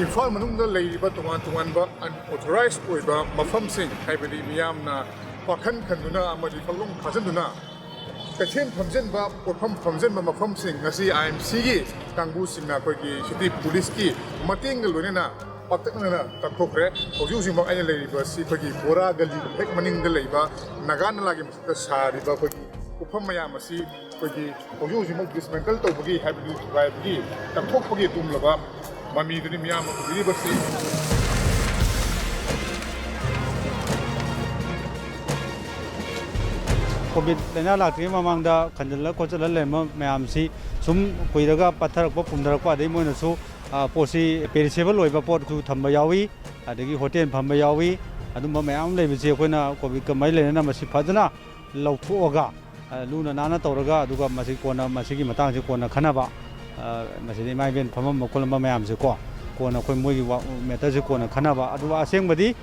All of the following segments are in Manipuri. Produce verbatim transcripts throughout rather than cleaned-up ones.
ꯏꯝꯐꯥꯜ ꯃꯅꯨꯡꯗ ꯂꯩꯔꯤꯕ ꯇꯣꯉꯥꯟ ꯇꯣꯉꯥꯟꯕ unauthorized ꯑꯣꯏꯕ ꯃꯐꯝꯁꯤꯡ, ꯍꯥꯏꯕꯗꯤ ꯃꯤꯌꯥꯝꯅ ꯋꯥꯈꯜ ꯈꯟꯗꯨꯅ ꯑꯃꯗꯤ ꯐꯛꯂꯣꯡ ꯈꯥꯖꯤꯟꯗꯨꯅ ꯀꯩꯊꯦꯜ ꯐꯝꯖꯤꯟꯕ, ꯄꯣꯠꯐꯝ ꯐꯝꯖꯤꯟꯕ ꯃꯐꯝꯁꯤꯡ ꯑꯁꯤ ꯑꯥꯏ ꯑꯦꯝ ꯁꯤꯒꯤ ꯀꯥꯡꯕꯨꯁꯤꯡꯅ ꯑꯩꯈꯣꯏꯒꯤ city policeꯀꯤ ꯃꯇꯦꯡꯒ ꯂꯣꯏꯅꯅ ꯄꯥꯛꯇꯛꯅꯅ ꯀꯛꯊꯣꯛꯈ꯭ꯔꯦ꯫ ꯍꯧꯖꯤꯛ ꯍꯧꯖꯤꯛꯃꯛ ꯑꯩꯅ ꯂꯩꯔꯤꯕ ꯑꯁꯤ ꯑꯩꯈꯣꯏꯒꯤ ꯕꯣꯔꯥ ꯒꯂꯤ ꯍꯦꯛ ꯃꯅꯤꯡꯗ ꯂꯩꯕ ꯅꯥꯒꯥ ꯅꯂꯥꯒꯤ ꯃꯊꯛꯇ ꯁꯥꯔꯤꯕ ꯑꯩꯈꯣꯏꯒꯤ ꯄꯣꯠꯐꯝ ꯃꯌꯥꯝ ꯑꯁꯤ ꯑꯩꯈꯣꯏꯒꯤ ꯍꯧꯖꯤꯛ ꯍꯧꯖꯤꯛꯃꯛ dismantle ꯇꯧꯕꯒꯤ, ꯍꯥꯏꯕꯗꯤ ꯊꯨꯒꯥꯏꯕꯒꯤ, ꯀꯛꯊꯣꯛꯄꯒꯤ ꯑꯗꯨꯒꯨꯝꯂꯕ ꯃꯃꯤꯗꯨꯅꯤ ꯃꯤꯌꯥꯝꯅ ꯎꯕꯤꯔꯤꯕꯁꯤ꯫ ꯀꯣꯚꯤꯗ ꯂꯥꯏꯅꯥ ꯂꯥꯛꯇ꯭ꯔꯤꯉꯩ ꯃꯃꯥꯡꯗ ꯈꯟꯖꯤꯜꯂ ꯈꯣꯠꯆꯤꯜꯂ ꯂꯩꯔꯝꯕ ꯃꯌꯥꯝꯁꯤ ꯁꯨꯝ ꯀꯨꯏꯔꯒ ꯄꯠꯊꯔꯛꯄ ꯄꯨꯝꯊꯔꯛꯄ, ꯑꯗꯩ ꯃꯣꯏꯅꯁꯨ ꯄꯣꯠꯁꯤ perishable ꯑꯣꯏꯕ ꯄꯣꯠꯁꯨ ꯊꯝꯕ ꯌꯥꯎꯏ, ꯑꯗꯒꯤ ꯍꯣꯇꯦꯜ ꯐꯝꯕ ꯌꯥꯎꯏ꯫ ꯑꯗꯨꯝꯕ ꯃꯌꯥꯝ ꯑꯃ ꯂꯩꯕꯁꯤ ꯑꯩꯈꯣꯏꯅ ꯀꯣꯚꯤꯗꯀ ꯃꯔꯤ ꯂꯩꯅꯅ ꯃꯁꯤ ꯐꯖꯅ ꯂꯧꯊꯣꯛꯑꯒ, ꯂꯨꯅ ꯅꯥꯟꯅ ꯇꯧꯔꯒ, ꯑꯗꯨꯒ ꯃꯁꯤ ꯀꯣꯟꯅ, ꯃꯁꯤꯒꯤ ꯃꯇꯥꯡꯁꯤ ꯀꯣꯟꯅ ꯈꯟꯅꯕ, ꯃꯁꯤꯗ ꯏꯃꯥ ꯏꯕꯦꯟ ꯐꯝꯃꯝꯕ ꯈꯣꯠꯂꯝꯕ ꯃꯌꯥꯝꯁꯦꯀꯣ, ꯀꯣꯟꯅ ꯑꯩꯈꯣꯏ ꯃꯣꯏꯒꯤ ꯋꯥ-, matter ꯁꯤ ꯀꯣꯟꯅ ꯈꯟꯅꯕ꯫ ꯑꯗꯨꯒ ꯑꯁꯦꯡꯕꯗꯤ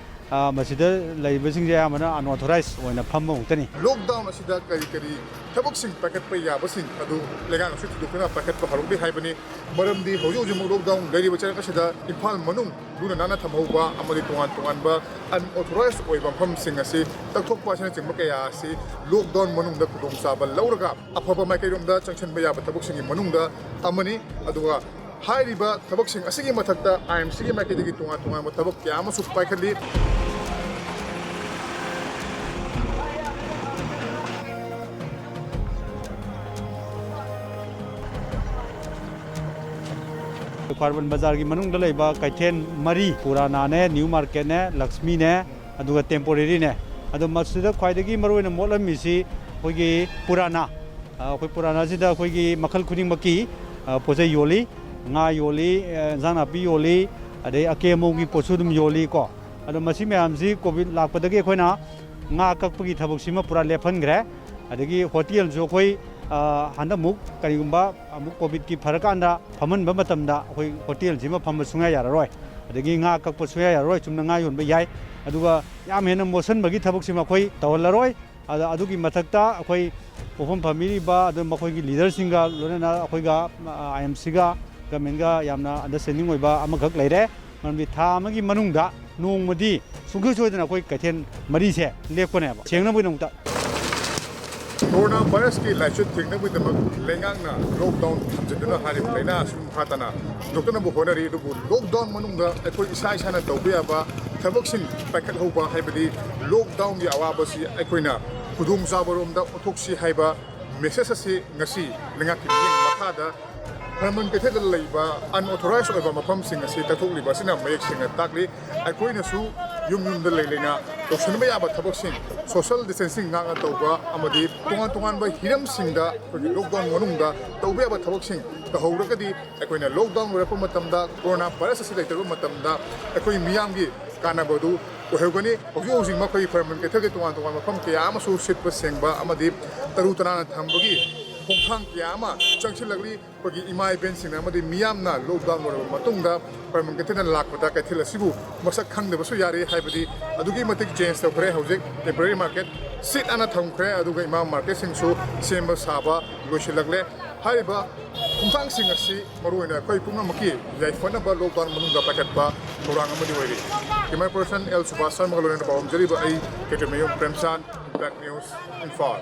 ꯃꯁꯤꯗ ꯂꯩꯔꯤꯕꯁꯤꯡꯁꯦ ꯑꯌꯥꯝꯕꯅ unauthorized ꯑꯣꯏꯅ ꯐꯝꯕ ꯉꯥꯛꯇꯅꯤ꯫ Lockdown ꯑꯁꯤꯗ ꯀꯔꯤ ꯀꯔꯤ ꯊꯕꯛꯁꯤꯡ ꯄꯥꯏꯈꯠꯄ ꯌꯥꯕꯁꯤꯡ ꯑꯗꯨ ꯂꯩꯉꯥꯛꯅꯁꯨ ꯊꯤꯗꯣꯛꯇꯨꯅ ꯄꯥꯏꯈꯠꯄ ꯍꯧꯔꯛꯂꯤ ꯍꯥꯏꯕꯅꯤ꯫ ꯃꯔꯝꯗꯤ ꯍꯧꯖꯤꯛ ꯍꯧꯖꯤꯛꯃꯛ lockdown ꯂꯩꯔꯤꯕ ꯆꯩꯔꯛ ꯑꯁꯤꯗ ꯏꯝꯐꯥꯜ ꯃꯅꯨꯡ ꯂꯨꯅ ꯅꯥꯟꯅ ꯊꯝꯍꯧꯕ ꯑꯃꯗꯤ ꯇꯣꯉꯥꯟ ꯇꯣꯉꯥꯟꯕ unauthorized ꯑꯣꯏꯕ ꯃꯐꯝꯁꯤꯡ ꯑꯁꯤ ꯀꯛꯊꯣꯛꯄ ꯑꯁꯤꯅꯆꯤꯡꯕ ꯀꯌꯥ ꯑꯁꯤ lockdown ꯃꯅꯨꯡꯗ ꯈꯨꯗꯣꯡꯆꯥꯕ ꯂꯧꯔꯒ ꯑꯐꯕ ꯃꯥꯏꯀꯩꯔꯣꯝꯗ ꯆꯪꯁꯤꯟꯕ ꯌꯥꯕ ꯊꯕꯛꯁꯤꯡꯒꯤ ꯃꯅꯨꯡꯗ ꯑꯃꯅꯤ꯫ ꯑꯗꯨꯒ ꯍꯥꯏꯔꯤꯕ ꯊꯕꯛꯁꯤꯡ ꯑꯁꯤꯒꯤ ꯃꯊꯛꯇ ꯑꯥꯏ ꯑꯦꯝ ꯁꯤꯒꯤ ꯃꯥꯏꯀꯩꯗꯒꯤ ꯇꯣꯉꯥꯟ ꯇꯣꯉꯥꯟꯕ ꯊꯕꯛ ꯀꯌꯥ ꯑꯃꯁꯨ ꯄꯥꯏꯈꯠꯂꯤ꯫ ꯈ꯭ꯋꯥꯏꯔꯝꯕꯟ ꯕꯖꯥꯔꯒꯤ ꯃꯅꯨꯡꯗ ꯂꯩꯕ ꯀꯩꯊꯦꯜ ꯃꯔꯤ, ꯄꯨꯔꯥꯅꯥꯅꯦ, ꯅ꯭ꯌꯨ ꯃꯥꯔꯀꯦꯠꯅꯦ, ꯂꯛꯁꯃꯤꯅꯦ, ꯑꯗꯨꯒ temporary ꯅꯦ꯫ ꯑꯗꯣ ꯃꯁꯤꯗ ꯈ꯭ꯋꯥꯏꯗꯒꯤ ꯃꯔꯨꯑꯣꯏꯅ ꯃꯣꯠꯂꯝꯃꯤꯁꯤ ꯑꯩꯈꯣꯏꯒꯤ ꯄꯨꯔꯥꯅꯥ, ꯑ, ꯑꯩꯈꯣꯏ ꯄꯨꯔꯥꯅꯥꯁꯤꯗ ꯑꯩꯈꯣꯏꯒꯤ ꯃꯈꯜ ꯈꯨꯗꯤꯡꯃꯛꯀꯤ, ꯑ, ꯄꯣꯠ ꯆꯩ ꯌꯣꯜꯂꯤ꯫ ꯉꯥ ꯌꯣꯜꯂꯤ, ꯑ, ꯏꯟꯖꯥꯡ ꯅꯥꯄꯤ ꯌꯣꯜꯂꯤ, ꯑꯗꯩ ꯑꯀꯦ ꯑꯃꯧꯒꯤ ꯄꯣꯠꯁꯨ ꯑꯗꯨꯝ ꯌꯣꯜꯂꯤꯀꯣ꯫ ꯑꯗꯣ ꯃꯁꯤ ꯃꯌꯥꯝꯁꯤ ꯀꯣꯚꯤꯗ ꯂꯥꯛꯄꯗꯒꯤ ꯑꯩꯈꯣꯏꯅ ꯉꯥ ꯀꯛꯄꯒꯤ ꯊꯕꯛꯁꯤꯃ ꯄꯨꯔꯥ ꯂꯦꯞꯍꯟꯈ꯭ꯔꯦ꯫ ꯑꯗꯒꯤ ꯍꯣꯇꯦꯜꯁꯨ ꯑꯩꯈꯣꯏ, ꯑ, ꯍꯟꯗꯛꯃꯨꯛ ꯀꯔꯤꯒꯨꯝꯕ ꯑꯃꯨꯛ ꯀꯣꯚꯤꯗꯀꯤ ꯐꯔꯀꯥꯟꯗ ꯐꯝꯍꯟꯕ ꯃꯇꯝꯗ ꯑꯩꯈꯣꯏ ꯍꯣꯇꯦꯜꯁꯤꯃ ꯐꯝꯕ ꯁꯨꯡꯌꯥ ꯌꯥꯔꯔꯣꯏ꯫ ꯑꯗꯒꯤ ꯉꯥ ꯀꯛꯄ ꯁꯨꯡꯌꯥ ꯌꯥꯔꯔꯣꯏ, ꯆꯨꯝꯅ ꯉꯥ ꯌꯣꯟꯕ ꯌꯥꯏ꯫ ꯑꯗꯨꯒ ꯌꯥꯝ ꯍꯦꯟꯅ ꯃꯣꯠꯁꯟꯕꯒꯤ ꯊꯕꯛꯁꯤꯃ ꯑꯩꯈꯣꯏ ꯇꯧꯍꯜꯂꯔꯣꯏ꯫ ꯑꯗ ꯑꯗꯨꯒꯤ ꯃꯊꯛꯇ ꯑꯩꯈꯣꯏ ꯄꯣꯠꯐꯝ ꯐꯝꯕꯤꯔꯤꯕ ꯑꯗꯨ ꯃꯈꯣꯏꯒꯤ ꯂꯤꯗꯔꯁꯤꯡꯒ ꯂꯣꯏꯅꯅ ꯑꯩꯈꯣꯏꯒ, ꯑꯥꯏ ꯑꯦꯝ ꯁꯤꯒ ꯒꯃꯦꯟꯒ ꯌꯥꯝꯅ ꯑꯟꯗꯔꯁ꯭ꯇꯦꯟꯗꯤꯡ ꯑꯣꯏꯕ ꯑꯃꯈꯛ ꯂꯩꯔꯦ꯫ ꯃꯔꯝꯗꯤ ꯊꯥ ꯑꯃꯒꯤ ꯃꯅꯨꯡꯗ ꯅꯣꯡꯃꯗꯤ ꯁꯨꯡꯁꯣꯏ ꯁꯣꯏꯗꯅ ꯑꯩꯈꯣꯏ ꯀꯩꯊꯦꯜ ꯃꯔꯤꯁꯦ ꯂꯦꯞꯀꯅꯦꯕ ꯁꯦꯡꯅꯕꯒꯤꯗꯃꯛꯇ꯫ ꯀꯣꯔꯣꯅꯥ ꯚꯥꯏꯔꯁꯀꯤ ꯂꯥꯏꯆꯠ ꯊꯦꯡꯅꯕꯒꯤꯗꯃꯛ ꯂꯩꯉꯥꯛꯅ ꯂꯣꯛꯗꯥꯎꯟ ꯊꯝꯖꯤꯟꯗꯨꯅ ꯍꯥꯏꯔꯤꯕ ꯂꯥꯏꯅꯥ ꯑꯁꯤꯕꯨ ꯐꯥꯗꯅ ꯉꯥꯛꯊꯣꯛꯅꯕ ꯍꯣꯠꯅꯔꯤ꯫ ꯑꯗꯨꯕꯨ ꯂꯣꯛꯗꯥꯎꯟ ꯃꯅꯨꯡꯗ ꯑꯩꯈꯣꯏ ꯏꯁꯥ ꯏꯁꯥꯅ ꯇꯧꯕ ꯌꯥꯕ ꯊꯕꯛꯁꯤꯡ ꯄꯥꯏꯈꯠꯍꯧꯕ ꯍꯥꯏꯕꯗꯤ ꯂꯣꯛꯗꯥꯎꯟꯒꯤ ꯑꯋꯥꯕꯁꯤ ꯑꯩꯈꯣꯏꯅ ꯈꯨꯗꯣꯡꯆꯥꯕꯔꯣꯝꯗ ꯑꯣꯟꯊꯣꯛꯁꯤ ꯍꯥꯏꯕ ꯃꯦꯁꯦꯖ ꯑꯁꯤ ꯉꯁꯤ ꯂꯩꯉꯥꯛꯀꯤ ꯃꯤꯠꯌꯦꯡ ꯃꯈꯥꯗ ꯈꯔꯃꯟ ꯀꯩꯊꯦꯜꯗ ꯂꯩꯕ ꯑꯟꯑꯣꯊꯣꯔꯥꯏꯖ ꯑꯣꯏꯕ ꯃꯐꯝꯁꯤꯡ ꯑꯁꯤ ꯀꯠꯊꯣꯛꯂꯤꯕ ꯑꯁꯤꯅ ꯃꯌꯦꯛ ꯁꯦꯡꯅ ꯇꯥꯛꯂꯤ꯫ ꯑꯩꯈꯣꯏꯅꯁꯨ ꯌꯨꯝ ꯌꯨꯝꯗ ꯂꯩ ꯂꯩꯅ ꯇꯧꯁꯤꯟꯕ ꯌꯥꯕ ꯊꯕꯛꯁꯤꯡ, ꯁꯣꯁꯤꯌꯦꯜ ꯗꯤꯁꯇꯦꯟꯁꯤꯡ ꯉꯥꯛꯅ ꯇꯧꯕ ꯑꯃꯗꯤ ꯇꯣꯉꯥꯟ ꯇꯣꯉꯥꯟꯕ ꯍꯤꯔꯝꯁꯤꯡꯗ ꯑꯩꯈꯣꯏꯒꯤ ꯂꯣꯛꯗꯥꯎꯟ ꯃꯅꯨꯡꯗ ꯇꯧꯕ ꯌꯥꯕ ꯊꯕꯛꯁꯤꯡ ꯇꯧꯍꯧꯔꯒꯗꯤ ꯑꯩꯈꯣꯏꯅ ꯂꯣꯛꯗꯥꯎꯟ ꯂꯣꯏꯔꯛꯄ ꯃꯇꯝꯗ, ꯀꯣꯔꯣꯅꯥ ꯚꯥꯏꯔꯁ ꯑꯁꯤ ꯂꯩꯇ꯭ꯔꯕ ꯃꯇꯝꯗ ꯑꯩꯈꯣꯏ ꯃꯤꯌꯥꯝꯒꯤ ꯀꯥꯟꯅꯕ ꯑꯗꯨ ꯑꯣꯏꯍꯧꯒꯅꯤ꯫ ꯍꯧꯖꯤꯛ ꯍꯧꯖꯤꯛ ꯃꯈꯣꯏ ꯈꯔꯃꯟ ꯀꯩꯊꯦꯜꯒꯤ ꯇꯣꯉꯥꯟ ꯇꯣꯉꯥꯟꯕ ꯃꯐꯝ ꯀꯌꯥ ꯑꯃꯁꯨ ꯁꯤꯠꯄ ꯁꯦꯡꯕ ꯑꯃꯗꯤ ꯇꯔꯨ ꯇꯅꯥꯟꯅ ꯊꯝꯕꯒꯤ ꯈꯣꯡꯊꯥꯡ ꯀꯌꯥ ꯑꯃ ꯆꯪꯁꯤꯜꯂꯛꯂꯤ꯫ ꯑꯩꯈꯣꯏꯒꯤ ꯏꯃꯥ ꯏꯕꯦꯟꯁꯤꯡꯅ ꯑꯃꯗꯤ ꯃꯤꯌꯥꯝꯅ ꯂꯣꯛꯗꯥꯎꯟ ꯂꯣꯏꯔꯕ ꯃꯇꯨꯡꯗ ꯈꯔꯃꯟ ꯀꯩꯊꯦꯜꯗ ꯂꯥꯛꯄꯗ ꯀꯩꯊꯦꯜ ꯑꯁꯤꯕꯨ ꯃꯁꯛ ꯈꯪꯗꯕꯁꯨ ꯌꯥꯔꯦ꯫ ꯍꯥꯏꯕꯗꯤ ꯑꯗꯨꯛꯀꯤ ꯃꯇꯤꯛ ꯆꯦꯟꯖ ꯇꯧꯈ꯭ꯔꯦ꯫ ꯍꯧꯖꯤꯛ ꯇꯦꯝꯄꯔꯦꯔꯤ ꯃꯥꯔꯀꯦꯠ ꯁꯤꯠ ꯅꯥꯟꯅ ꯊꯝꯈ꯭ꯔꯦ꯫ ꯑꯗꯨꯒ ꯏꯃꯥ ꯃꯥꯔꯀꯦꯠꯁꯤꯡꯁꯨ ꯁꯦꯝꯕ ꯁꯥꯕ ꯂꯣꯏꯁꯤꯜꯂꯛꯂꯦ꯫ ꯍꯥꯏꯔꯤꯕ ꯈꯣꯡꯊꯥꯡꯁꯤꯡ ꯑꯁꯤ ꯃꯔꯨꯑꯣꯏꯅ ꯑꯩꯈꯣꯏ ꯄꯨꯝꯅꯃꯛꯀꯤ ꯌꯥꯏꯐꯅꯕ ꯂꯣꯛꯗꯥꯎꯟ ꯃꯅꯨꯡꯗ ꯄꯥꯏꯈꯠꯄ ꯊꯧꯔꯥꯡ ꯑꯃꯗꯤ ꯑꯣꯏꯔꯤ꯫ ꯀꯦꯃꯦꯔꯥ ꯄꯔꯁꯟ ꯑꯦꯜ ꯁꯨꯕꯥꯁ ꯁꯔꯃꯒ ꯂꯣꯏꯅꯅ ꯄꯥꯎ ꯄꯥꯖꯔꯤꯕ ꯑꯩ ꯀꯦꯇ꯭ꯔꯤꯃꯌꯨꯝ ꯄ꯭ꯔꯦꯝꯆꯥꯟ, ꯏꯝꯄꯦꯛ ꯅ꯭ꯌꯨꯁ, ꯏꯝꯐꯥꯜ꯫